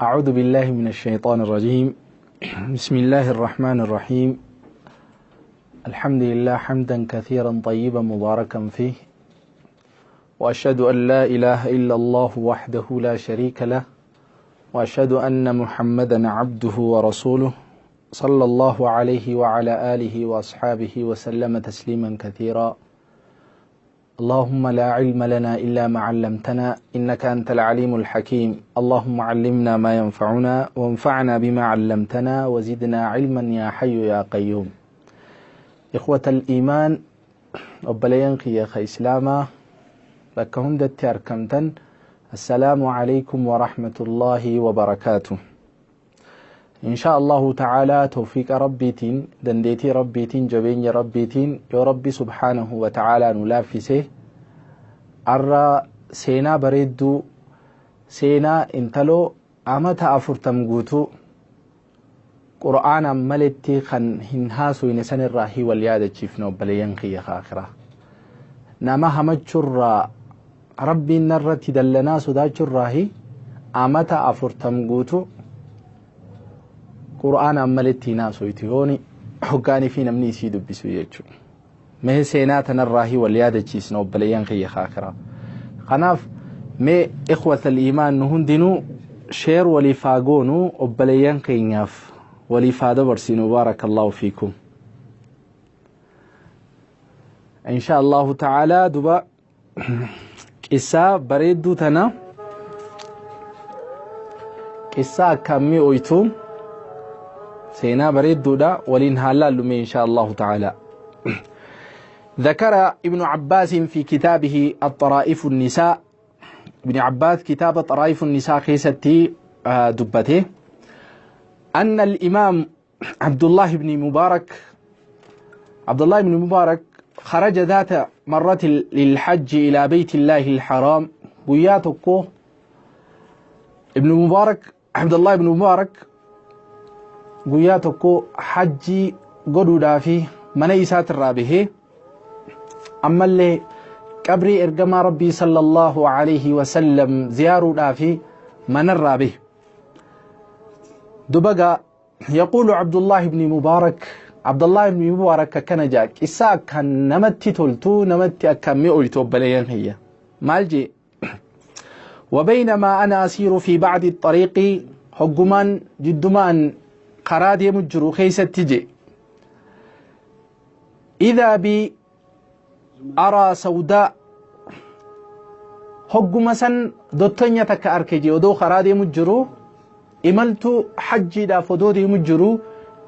أعوذ بالله من الشيطان الرجيم. بسم الله الرحمن الرحيم. الحمد لله حمدا كثيرا طيبا مباركا فيه، وأشهد أن لا إله إلا الله وحده لا شريك له، وأشهد أن محمدا عبده ورسوله صلى الله عليه وعلى آله وأصحابه وسلم تسليما كثيرا. اللهم لا علم لنا إلا ما علمتنا إنك أنت العليم الحكيم. اللهم علمنا ما ينفعنا وانفعنا بما علمتنا وزدنا علما يا حي يا قيوم. إخوة الإيمان، obboleeyyan kiyya ka islaamaa bakka hundatti argamtan، السلام عليكم ورحمة الله وبركاته. إن شاء الله تعالى توفيق ربيتين، dandeettii ربيتين، jabeenya ربيتين، yoo ربي سبحانه وتعالى nu laaffise, arra seenaa bareedduu, seenaa intaloo amata 40 guutuu qur'aanaan maletti kan hin haasofne sanirraa hi wal yaadachiifne. Obboleeyyan kiyya aakiraa, nama hamachurraa, rabbiin narratti dallanaa sodaachurraahi amata 40 guutuu qur'aanaan maletti hin haasoytu yooni hoggaanii fi namni isii dubbisu jechuudha. Mee seenaa tanarraahi wal yaadachiisna, obboleeyyan kiyya aakiraa. Kanaaf mee إخوة الإيمان, nu hundinuu share waliif haa goonu, obboleeyyan keenyaaf waliif haa dabarsinu. بارك الله فيكم. إن شاء الله تعالى duba qissaa bareedduu tana, qissaa akkaan mi'ooytu, seenaa bareedduudha, waliin haa laallume إن شاء الله تعالى. ذكر ابن عباس في كتابه الطرائف النساء، ابن عباس كتاب طرائف النساء keessatti dubbate، أن الإمام عبد الله بن مبارك، عبد الله بن مبارك خرج ذات مرة للحج إلى بيت الله الحرام. Guyyaa tokko ابن مبارك، عبد الله بن مبارك، guyyaa tokko hajjii godhuudhaafi mana isaatirraa bahee, ammallee qabrii ergamaa rabbii صلى الله عليه وسلم ziyaaruudhaafi manarraa bahe. Dubagaa يقول عبد الله بن مبارك، عبد الله بن مبارك akkana jaa. Qissaa akkaan namatti toltuu, namatti akkaan mi'ooytu, obboleeyyan kiyya, maal jee? وبينما أنا أسير في بعض الطريق، hoggumaan jiddumaan karaa deemu jiru keessatti je، إذا بي أرى سوداء، hogguma san dottonya takka arke je. Odoo karaa deemu jiru, imaltu hajjiidhaaf odoo deemu jiru,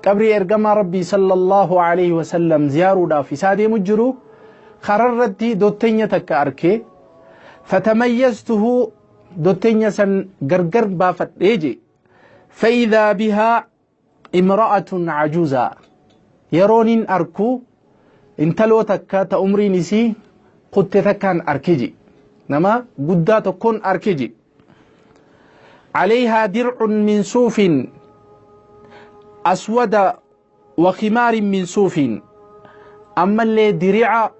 qabrii ergamaa rabbii صلى الله عليه وسلم ziyaaruudhaaf isaa deemu jiru, kararratti dottonya takka arke. فتميزته، dottonya san gargar baafadhee je. فإذا بها امرأة عجوزا، yeroonin arku intaloo takka ta umriin isii kutte takkaan arke je, nama guddaa tokkoon arke je. عليها درع من صوف أسود وخمار من صوف، ammallee diriica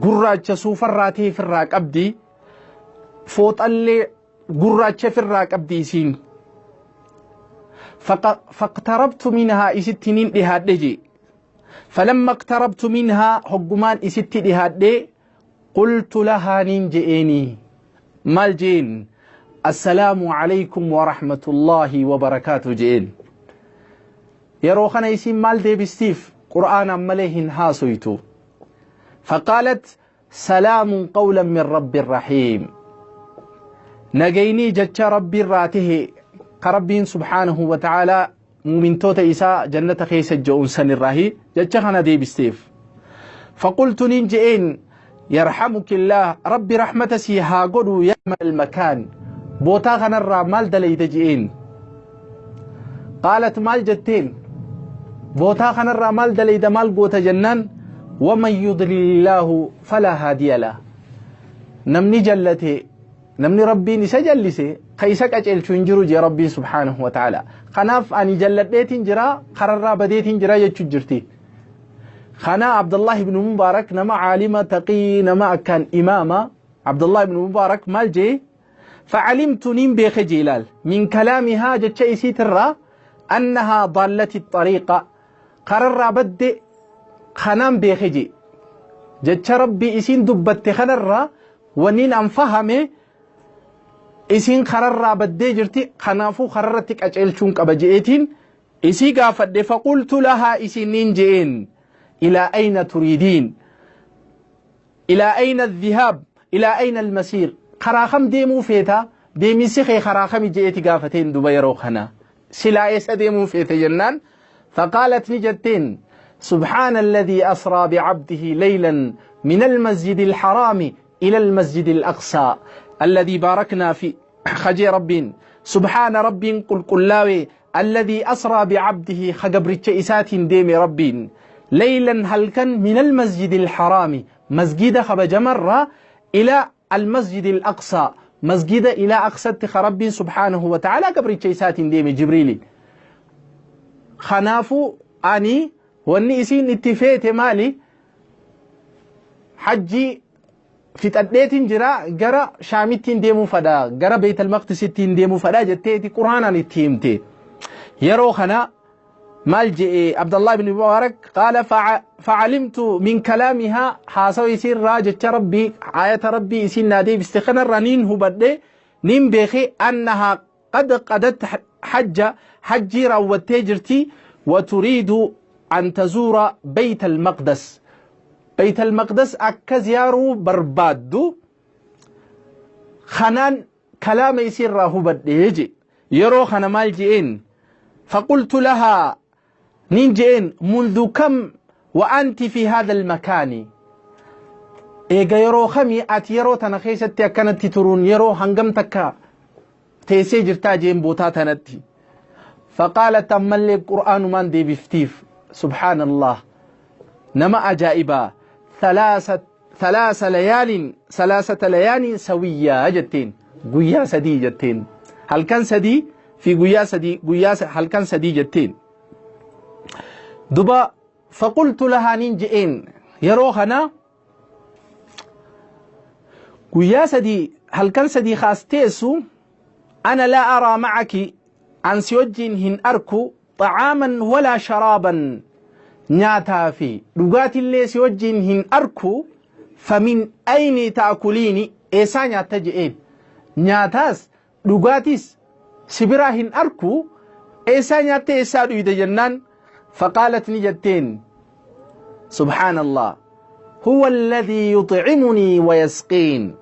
gurraacha suufarraa ta'e firraa qabdi, fooxallee gurraacha firraa qabdi isiin. فاقتربت منها، isitti nin dhihaadhe je. فلما اقتربت منها، hoggumaan isitti dhihaadhe، قلت لها، nin je'eeni. Maal jeen? السلام عليكم ورحمة الله وبركاته je'een. Yeroo kana isiin maal deebistiif? Qur'aanaan malee hin haasoytu. فقالت سلام قولا من رب رحيم، nagayni jecha rabbii irraa tahe ka rabbiin سبحانه وتعالى muumintoota isaa jannata keessa je'uun san irraahi jecha kana deebisteef. فقلت، nin je'een، يرحمك الله، rabbi rahmata sii haa godhu، يا المكان، bootaa kanarraa maal dalayta je'een. قالت، maal jetteen? Bootaa kanarraa maal dalayda, maal goota jennaan، ومن يضلل الله فلا هادي له، namni jallate, namni rabbiin isa jallise, ka isa qaceelchu hin jiru jee rabbiin سبحانه وتعالى. Kanaaf ani jalladheetiin jira, kararraa badeetiin jira jechuu jirti. Kana Abdullah ibn Mubarak, nama caalima taqii, nama akkaan imaama, Abdullah ibn Mubarak maal jee? Facalimtu nin beeke jeelaal min kalaamihaa jecha isiitirraa annahaa daallati xariiqa kararraa badde kanaan beeke jee jecha Rabbii isiin dubbatte kanarraa wanniin an fahame isiin kararraa baddee jirti, kanaafuu kararratti qaceelchuun qaba je'eetiin isii gaafadhe. Faqultu lahaa isiin je'een, ilaa ayna turiidiin, ilaa ayna adhihaab, ilaa ayna almasiir, karaa kam deemuu feeta, deeminsi kee karaa kami je'eeti gaafateen. Duba yeroo kana silaa eessa deemuu feete jennaan, faqaalat ni jetteen, سبحان الذي أسرى بعبده ليلا من المسجد الحرام إلى المسجد الأقصى الذي باركنا في خجي رب سبحان رب قل قلاوي الذي أسرى بعبده خقبرتش إسات ديم رب ليلا هلكا من المسجد الحرام مسجد خبج مرة إلى المسجد الأقصى مسجد إلى أقصى رب سبحانه وتعالى قبرتش إسات ديم جبريل. خنافو أني wanni isiin itti feete maali? Hajjii fixadheetiin jira, gara Shaamittiin deemuu fadha, gara Beetal Maqdisittiin deemuu fadha jetteeti Quraanaan itti himte. Yeroo kana maal je'e Abdallah ibn Mubarak? Qaala facalimtu min kalaamihaa, haasawa isiirraa, jecha Rabbii, aayata Rabbii isiin naa deebiste kanarraa niin hubadhe, niin beeke annahaa qad qadat hajja, hajjii raawwattee jirti, وتريد أن تزور بيت المقدس، بيت المقدس أكا زيارو بربادو خنان كلام يصير راهو بديجي. يرو خنا مال جئين؟ فقلت لها نينجئين، منذ كم وأنت في هذا المكان؟ eega yeroo kamii ati yeroo tana keessatti akkanatti turuun, yeroo hangam takka teessee jirtaa jeen bootaa tanatti? فقالت ammallee qur'aanumaan deebiftiif. سبحان الله, nama ajaa'ibaa. ثلاث ليال، ثلاثة ليال سوية jetteen, guyyaa 3 jetteen, halkan 3 fi guyyaa 3, guyyaa halkan 3 jetteen. Duba فقلت لها nin je'een, yeroo kana guyyaa 3 halkan 3 kaasteessu, أنا لا أرى معك, an si wajjiin hin arku, طعاما ولا شرابا, nyaataa fi dhugaatillee si wajjiin hin arku, فمن أين تأكلين, eessaa nyaatta je'een? Nyaataas dhugaatis si biraa hin arku, eessaa nyaatte, eessaa dhuyde jennaan, فقالت ni jetteen, سبحان الله, هو الذي يطعمني ويسقين,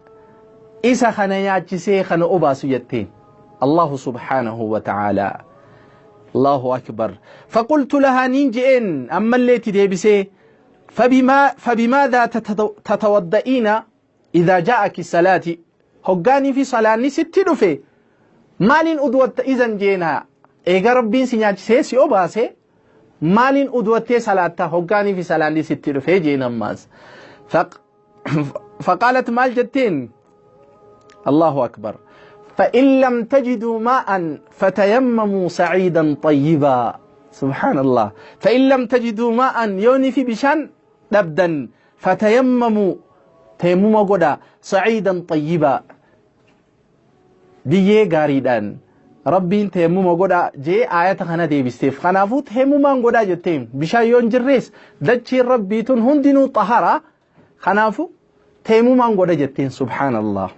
isa kana nyaachisee kana obaasu jetteen, الله سبحانه وتعالى. الله أكبر. فقلت لها nin je'een ammallee deebisee, فبماذا تتوضئين إذا جاءك الصلاة؟ hoggaanii fi salaanni sitti dhufe maaliin udwatta izan jeenaa? Eega Rabbiin si nyaachisee si obaase maaliin udwattee salaatta hoggaanii fi salaanni sitti dhufe jeen ammaas? فقالت maal jetteen? الله أكبر, فإن لم تجدوا ماء فتيمموا صعيدا طيبا. سبحان الله. فإن لم تجدوا ماء, yoonii fi bishaan dhabdan, فتيمموا, teemuma godha, صعيدا طيبا, biyyee gaariidhaan Rabbiin teemuma godha jee aayata kana deebisteef. Kanaafuu teemumaan godhaa jetteen, bishaan yoon jirrees dachiin Rabbii tun hundinuu xahara, kanaafuu teemumaan godha jetteen. سبحان الله.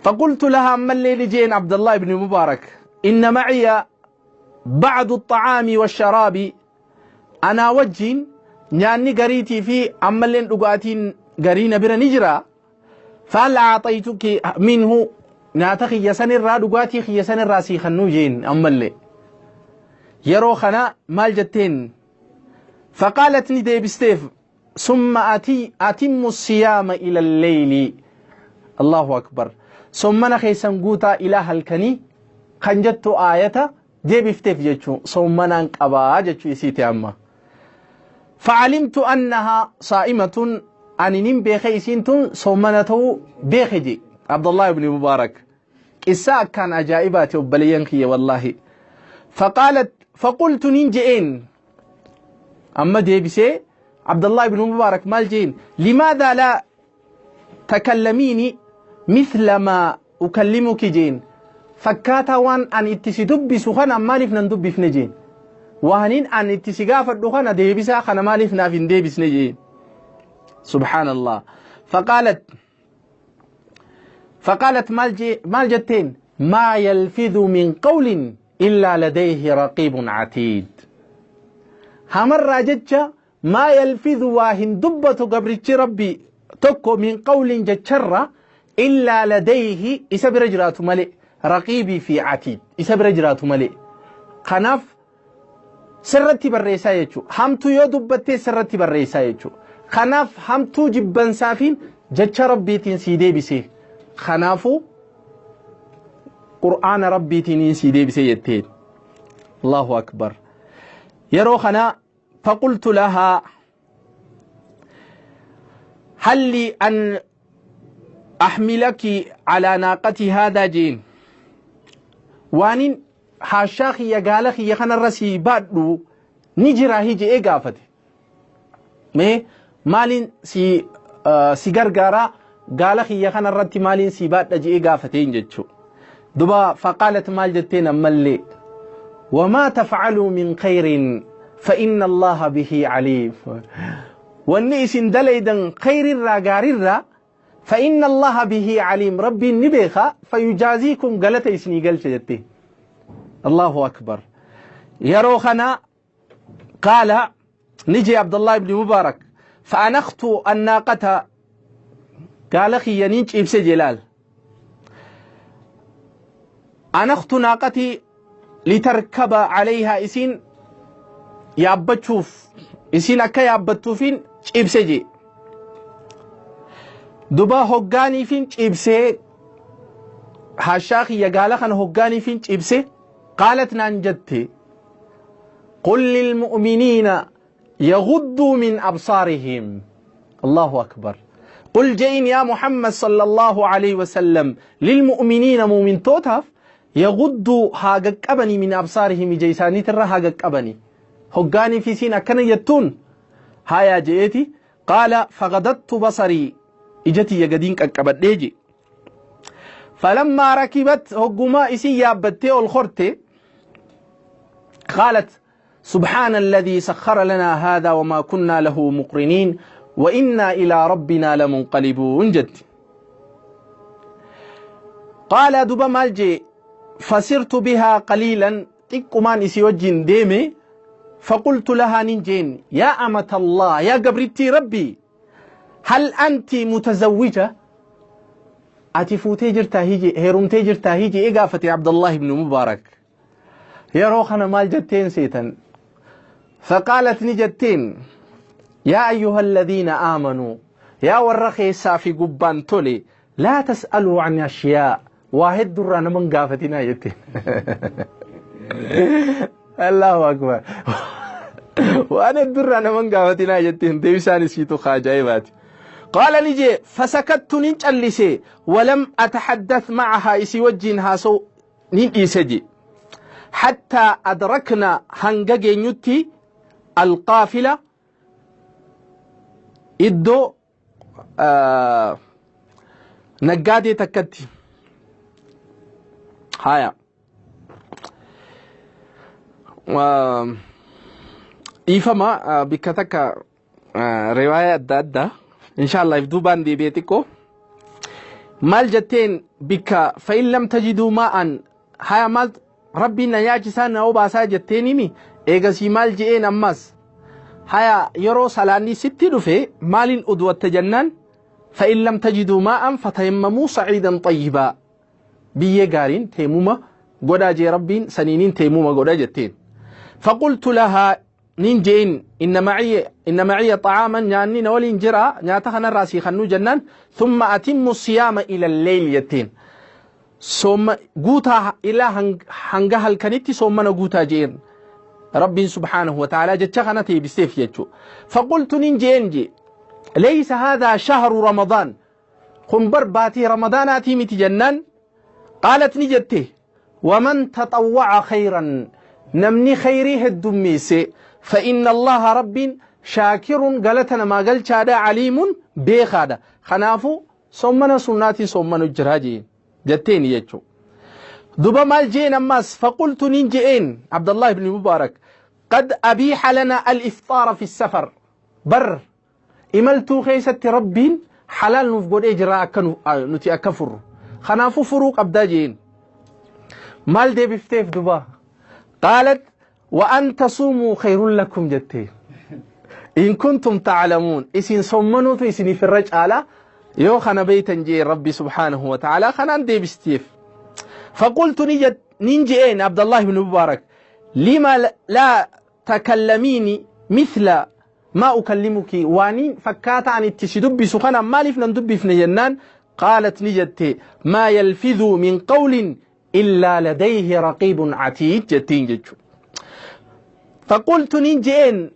فقلت لها ammallee ni jeen عبد الله بن مبارك, إن معي بعض الطعام والشراب, anaa wajjiin nyaanni gariitii fi ammalleen dhugaatiin garii na bira ni jira, فهل أعطيتك منه? Nyaata kiyya sanirraa, dhugaatii kiyya sanirraa sii kennuu jeen ammallee. Yeroo kana maal jetteen? فقالت ni deebisteef, ثم أتم الصيام إلى الليل. الله أكبر. Sommana keessan guutaa ilaa halkanii kan jettu aayata deebifteef jechuu, sommanaan qabaa jechuu isiiti amma. فعلمت أنها صائمة, ani nin beeke isiin tun sommana ta'uu beeke je Abdullah ibn Mubarak. Qissa akkaan ajaa'ibaati, obboleeyyan kiyya, wallaahi. فقالت فقلت nin je'een amma deebisee Abdullah ibn Mubarak maal jeen? لماذا لا تكلميني Mithla maa ukallimuki jeen. Fakkaataa waan ani itti si dubbisu kana maaliif nan dubbifne jeen. Waaniin ani itti si gaafadhu kana deebisaa kana maaliif naaf hin deebisne jeen. Subhaanallah. Faqaalat maal jetteen? Maa yalfidhu min qawlin illaa ladayhi raqiibun catiid. Hamarraa jecha maa yalfidhu waa hin dubbatu gabrichi Rabbi tokko min qawlin jecharra illaa ladayhi isa bira jiraatu malee raqiibii fi catiid isa bira jiraatu malee. Kanaaf sirratti barreessaa jechuudha. Hamtuu yoo dubbattee sirratti barreessaa jechuudha. Kanaaf hamtuu jibbansaafiin jecha Rabbiitiin sii deebise. Kanaafuu Qur'aana Rabbiitiin sii deebise jetteen. Allahu akbar. Yeroo kana faqultu lahaa hal lii an ahmilaki alaa naaqati haadaa jeen. Waanin haashaa kiyya gaala kiyya kanarra sii baadhu ni jira je'ee gaafate. Mee maaliin si gargaaraa gaala kiyya kanarratti maaliin sii baadha je'ee gaafateen jechuu. Duba faqaalat maal jetteen ammallee wamaa tafcaluu min khayrin fa inna Allaha bihi caliim. Wanni isin dalaydan khayrirraa gaarirraa fa inna Allaha bihi caliim Rabbiin ni beeka fayujaaziikum galata isinii galcha jette. Allahu akbar. Yeroo kana qaala نجي عبد الله بن مبارك فأنخت الناقة قال خيانين إبس جلال أنخت ناقتي لتركب عليها إسين يابتشوف إسين أكا يابتشوفين إبس جي دبا هقاني فين إبسي هاشاخي يقال خن هقاني فين إبسي قالت نانجتي قل للمؤمنين يغضوا من أبصارهم. الله أكبر. قل جئين يا محمد صلى الله عليه وسلم للمؤمنين مؤمن توتف يغضوا هاقك أبني من أبصارهم جيساني ترى هاقك أبني هقاني في سينا كان يتون هيا جئتي قال فغضضت بصري إجتي يقدينك أكبت فلما ركبت هقما إسي يابتي الخرتي قالت سبحان الذي سخر لنا هذا وما كنا له مقرنين وإنا إلى ربنا لمنقلبون جد. قال دبا مالجي فسرت بها قليلا تكمان إسيوجين ديمي فقلت لها ننجين يا أمة الله يا قبرتي ربي هل أنت متزوجة؟ أتفوتي جرتاهيجي هيرمتي جرتاهيجي إقافتي عبد الله بن مبارك يا روخنا مال جتين سيتن. فقالت نجتين يا أيها الذين آمنوا يا ورخي سافي قبان تولي لا تسألوا عن أشياء واحد درانا من قافتنا جتين. الله أكبر. وأنا الدرانا من قافتنا جتين ديوساني سيتو خاجايبات. قال لي فسكت ننجلسي ولم أتحدث معها إسي وجينها سو ننجلسي حتى أدركنا هنجا القافلة إدو نقادي تكتي هايا إيفما بكتك رواية أدى إن شاء الله يفدو باندي بيتكو مال جتين بك فإن لم تجدوا ماء هايا مال ربي نياجسان أو باسا جتيني إيغسي مال جئين أماس هيا يرو سلاني ستي دفي مال أدوة تجنن فإن لم تجدوا ماء فتيمموا صعيدا طيبا بيه قارين تيموما قدا جي ربين سنينين تيموما قدا جتين. فقلت لها نينجين إن معي طعاما يعني نولين جرا نياتخنا راسي خنو جنن ثم أتم الصيام إلى الليل يتين ثم قوتا إلى هنگها الكنيتي ثم نقوتا جين رب سبحانه وتعالى جتشخنتي بسيف يجو. فقلت ننجين جي ليس هذا شهر رمضان خنبر باتي رمضاناتي متجنن. قالت نجته ومن تطوع خيرا نمني خيري الدميسي فإن الله رب شاكر قالتنا ما قال شادا عليم بيخادا خنافو Soommana sunnaatiin soommanu jiraa jeen jetteeni jechuu. Duba maal jeen ammas? Faqultu, nin je'een, Abdallah ibn Mubaarak, qad abiixa lana al-ifxaara fi safar, bar imaltuu keessatti Rabbiin halaal nuuf godhee jira akka nuti akka furru, kanaafuu furuu qabdaa jeen. Maal deebifteef duba? Qaalat, wa an tasuumuu khayrun lakum jettee, in kuntum ta'lamuun, isin sommanuutu isiniif irra caala yoo kana beeytan jee. Rabbi subhaanahu wa ta'ala kanaan deebisteef. Faqultu, nin je'een, Abdallah ibn Mubaarak, lima laa takallamiini mithla maa ukallimuki, waaniin fakkaataa an itti si dubbisu kana maaliif nan dubbifne jennaan, qaalat, ni jette, maa yalfidhu min qawlin illaa ladayhi raqiibun catiid jettiin jechu. Faqultu, nin je'een,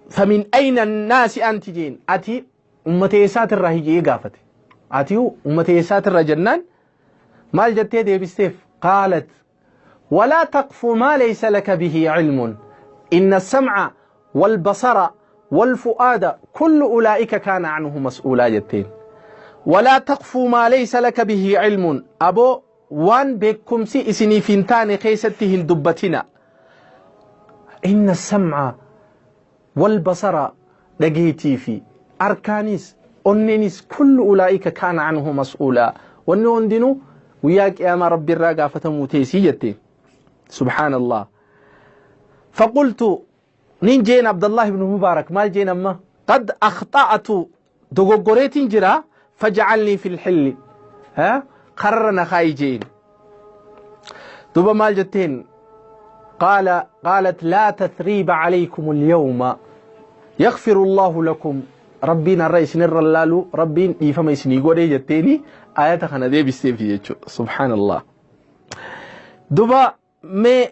famin ayna annaasi anti jeen, ati ummata eessaatirraa hijee gaafate, ati ummata eessaatirra jennaan maal jettee deebisteef? Qaalat, ولا تقف ما ليس لك به علم، إن السمع والبصر والفؤاد كل أولئك كان عنه مسؤولا jetteen. ولا تقف ما ليس لك به علم، أبو waan beekumsi isiniif hin taane keessatti hin dubbatina. إن السمع والبصر, dhageetii fi arkaanis onneenis, كل أولئك كان عنه مسؤولا, wanni hundinuu guyyaa qiyaamaa Rabbi irraa gaafatamuu teessii jette. سبحان الله. فقلت, nin jeen, Abdallah ibn Mubaarak maal jeen amma? قد أخطأت, dogoggoreetiin jira, فاجعلني في الحل, kararra na kaayi jeen. Duba maal jetteen? قال قالت، لا تثريب عليكم اليوم، يغفر الله لكم, Rabbiin har'a isinirra laalu, Rabbiin dhiifama isinii godhee jetteeni. Ayata kana deebisteefi jechuudha. سبحان الله. Duba mee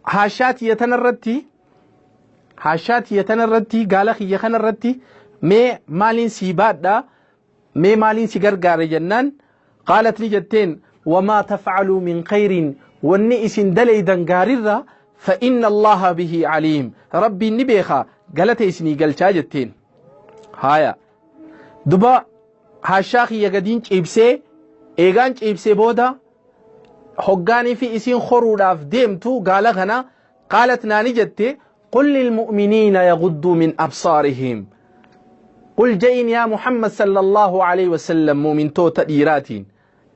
haashaa tiyya tanarratti, haashaa tiyya tanarratti, gaala kiyya kanarratti mee maaliin sii baadha, mee maaliin si gargaare jennaan, qaalat, ni jetteen, وما تفعلوا من خير, wanni isin daleydan gaarirra, فإن الله به عليم, Rabbiin ni beeka, galata isinii galchaa jetteen. Haya, duba haashaa kiyya gadiin ciibsee, eegaan ciibsee booda hoggaanii fi isiin horuudhaaf deemtu gaala kana, qaalat, naani jette, قل للمؤمنين يغضوا من أبصارهم, قل je'in يا محمد صلى الله عليه وسلم, mu'mintoota dhiiraatiin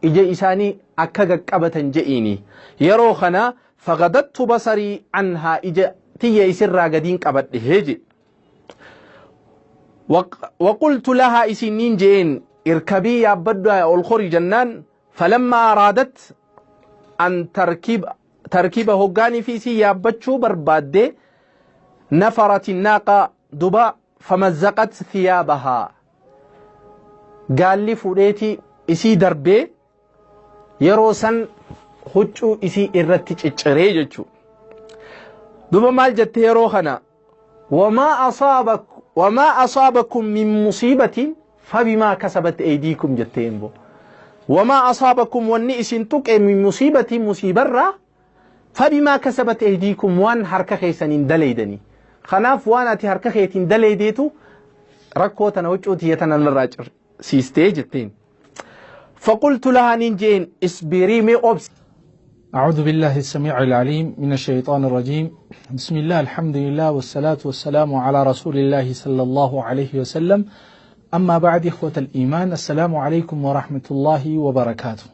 ija isaanii akka qaqqabatan je'ini. Yeroo kana فغضضت بصري عنها, ija tiyya isirraa gadiin qabadhe heje. وقلت لها, isiniin je'een, اركبي, yaabbadhu, ol kori jennaan, فلما أرادت أن تركب, hoggaanii fi isii yaabbachuu barbaadde, نفرت الناقة, duba فمزقت ثيابها, gaalli fudheeti isii darbee yeroo san huccuu isii irratti cicciree jechuu. Duba maal jette yeroo kana? وما أصابكم من مصيبة فبما كسبت أيديكم jetteen bo. وما أصابكم, wanni isin tuqe, من مصيبة, musiibarraa, فبما كسبت أيديكم, waan harka keessaniin daleeydanii. Kanaaf waan ati harka keetiin daleeydeetu rakkoo tana huccuu tiyya tana narraa siistee jetteen. فقلت لها, nin jeen, اصبري, mee obsi. أعوذ بالله السميع العليم من الشيطان الرجيم. بسم الله، الحمد لله، والصلاة والسلام على رسول الله صلى الله عليه وسلم. أما بعد، إخوة الإيمان، السلام عليكم ورحمة الله وبركاته.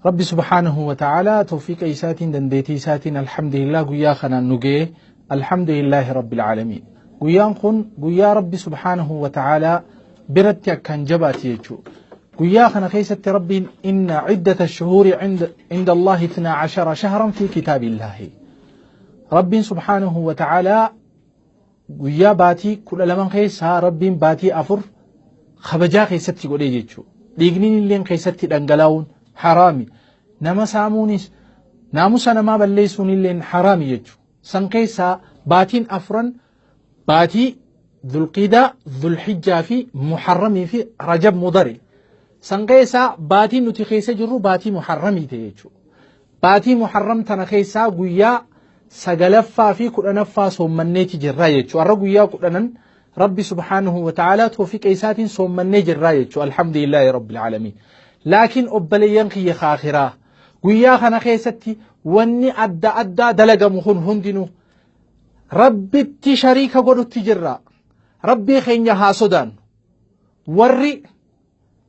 ربي سبحانه وتعالى توفيق isaatiin, dandeettii isaatiin, الحمد لله, guyyaa kana nu gahe. الحمد لله رب العالمين. Guyyaan kun guyyaa Rabbi سبحانه وتعالى biratti akkaan jabaati jechuudha. Guyyaa kana keessatti Rabbiin, إن عدة الشهور عند الله 12 شهرا في كتاب الله, Rabbiin سبحانه وتعالى guyyaa baatii 12 keessaa Rabbiin baatii afur kabajaa keessatti godhee jechuudha. Dhiigni illeen keessatti dhangalaa'uun haraami. Nama saamuunis, naamusa namaa balleessuun illeen haraami jechuudha. San keessaa baatiin afran baatii Dhulqiidaa, Dhulhijjaa fi Muharramii fi Rajab Mudari. San keessaa baatiin nuti keessa jirru baatii Muharramii ta'e jechuudha. Baatii Muharram tana keessaa guyyaa sagalaffaa fi 10ffaa soommanneeti jirra jechuudha. Har'a guyyaa 10n Rabbi subhaanahu wa ta'aalaa toofiqa isaatiin soommannee jirraa jechuudha. Alhamdulillaahi rabbil aalamiin. Laakiin obboleeyyan kiyya kaakiraa guyyaa kana keessatti wanni adda addaa dalagamu kun hundinuu Rabbitti shariika godhutti jirra. Rabbii keenya haa sodaannu. Warri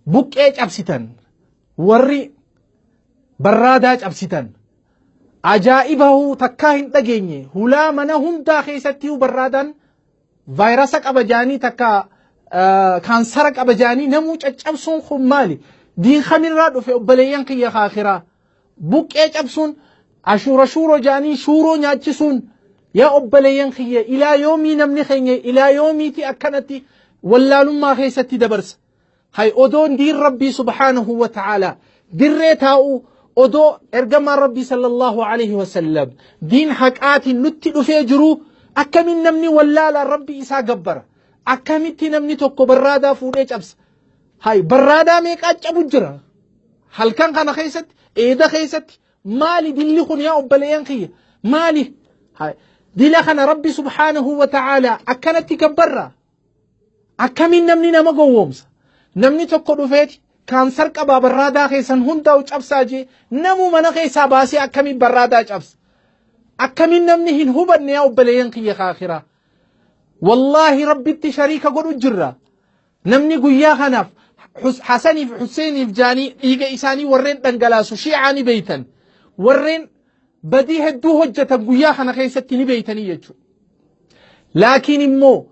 buqqee cabsitan, warri barraadaa cabsitan, ajaa'iba takkaa hin dhageenye hulaa mana hundaa keessatti barraadaan vaayirasa qaba jaanii takka kaansara qaba jaanii namuu caccabsuun kun maali? Diin kamirraa dhufe obboleeyyan kiyya kaakiraa? Buqqee cabsuun ashuura shuuroo jaanii shuuroo nyaachisuun yaa obboleeyyan kiyya ilaa yoomii namni keenya ilaa yoomiiti akkanatti wallaalummaa keessatti dabarsa. Hay odoon diin rabbii subhaanahu wa ta'aalaa dirree taa'uu odoo ergamaan rabbii sallallahu alaihi wasallam diin haqaatiin nutti dhufee jiru akkamiin namni wallaalaan rabbii isaa gabbara akkamitti namni tokko barraadaa fuudhee cabsa hay barraadaa meeqaa cabu jira halkan kana keessatti eeda keessatti maali dilli kun yaa obboleeyyan kiyya maali dila kana rabbi subhaanahu wa ta'aalaa akkanatti gabbarra Akkamiin namni nama gowwoomsa? Namni tokko dhufeeti kaansar qabaa barraadaa keessan hundaa'u cabsaa jee namuu mana keessaa baasee akkamiin barraadaa cabsa? Akkamiin namni hin hubanne yaa obboleeyyan kiyya kaakiraa? Wallaahi rabbitti shariika godhu jirra. Namni guyyaa kanaaf Hasaniif Huseeniif jaanii dhiiga isaanii warreen dhangalaasu shiicaa ni beeytan. Warreen badii hedduu hojjetan guyyaa kana keessatti ni beeytanii jechuudha. Laakiin immoo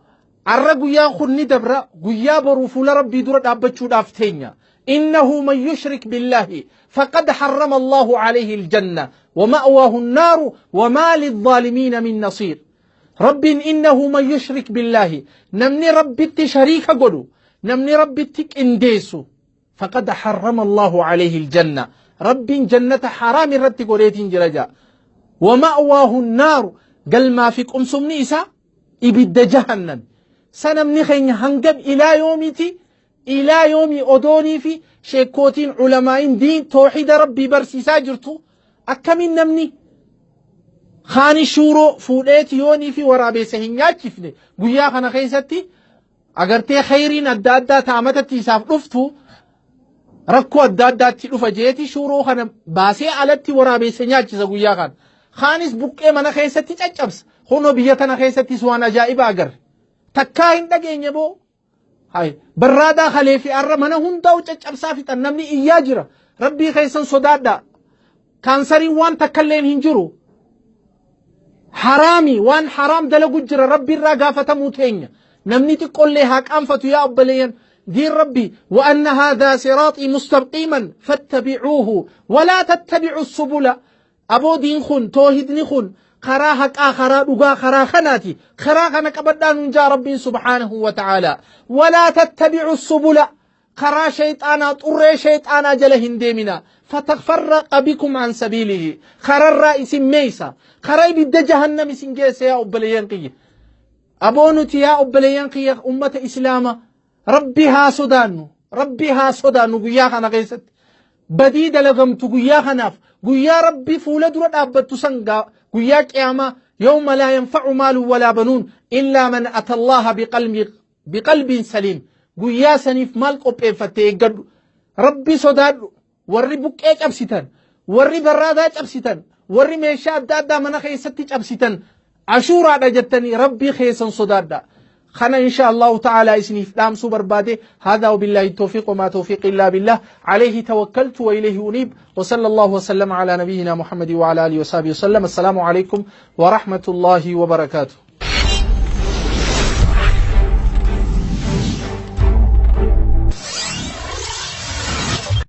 arra guyyaan kun ni dabra guyyaa boruu fuula rabbii dura dhaabbachuudhaaf teenya. إنه من يشرك بالله فقد حرم الله عليه الجنة ومأواه النار وما للظالمين من نصير رب إنه من يشرك بالله نمني ربي شريك قلو نمني ربي انديسو فقد حرم الله عليه الجنة رب جنة حرام رتي قريتين جرجا ومأواه النار قال ما في قمصم نيسا إبد جهنم سنمني خين هنقب إلى يومتي إلى يوم أدوني في شيكوتين علماء دين توحيد ربي برسي ساجرتو أكمن نمني خاني شورو فوليت يوني في ورابي سهن ياچفني قويا خنا خيستي agartee khayriin adda addaa taamatatti isaaf dhuftu rakkoo adda addaatti dhufa jeeti shuuroo kana baasee alatti waraabeessa nyaachisa guyyaa kana. Kaanis buqqee mana keessatti caccabsa. Kunoo biyya tana keessattis waan ajaa'ibaa agarre. Takkaa hin dhageenye boo. Hay barraadaa kalee fi arra mana hundaa'u caccabsaa fixan namni iyyaa jira. Rabbii keessan sodaadhaa. Kaansariin waan takkalleen hin jiru. Haraami waan haraam dalagu jira rabbi irraa gaafatamuu teenya. Namni xiqqollee haa qaanfatu yaa obboleeyyan. دين ربي وأن هذا صراطي مستقيما فاتبعوه ولا تتبعوا السبل أبو دين خن توحيد خن خرا حقا خرا دغا خرا خناتي خرا خنا قبدان جا ربي سبحانه وتعالى ولا تتبعوا السبل خرا شيطانا طر شيطانا جل هندمنا فتفرق بكم عن سبيله خرا الرئيس ميسا خرا بد جهنم سنجيس يا أبليان قي أبونتي يا أبليان قي أمة إسلام ربي ها صدانو ربي ها صدانو قيا خنا قيست بدي دلغمت قيا خناف قيا ربي فول در أبت سنغا قيا قيامة يوم لا ينفع مال ولا بنون إلا من أتى الله بقلب سليم قيا سنيف مال قبيفتي قد ربي صدانو warri buqqee cabsitan warri barraadaa cabsitan warri meeshaa adda addaa mana keessatti cabsitan ashuuraadha jettanii rabbii keessan sodaadha. خنا إن شاء الله تعالى إسني فدام سوبر بادي هذا وبالله التوفيق وما توفيق إلا بالله عليه توكلت وإليه أنيب وصلى الله وسلم على نبينا محمد وعلى آله وصحبه وسلم. السلام عليكم ورحمة الله وبركاته.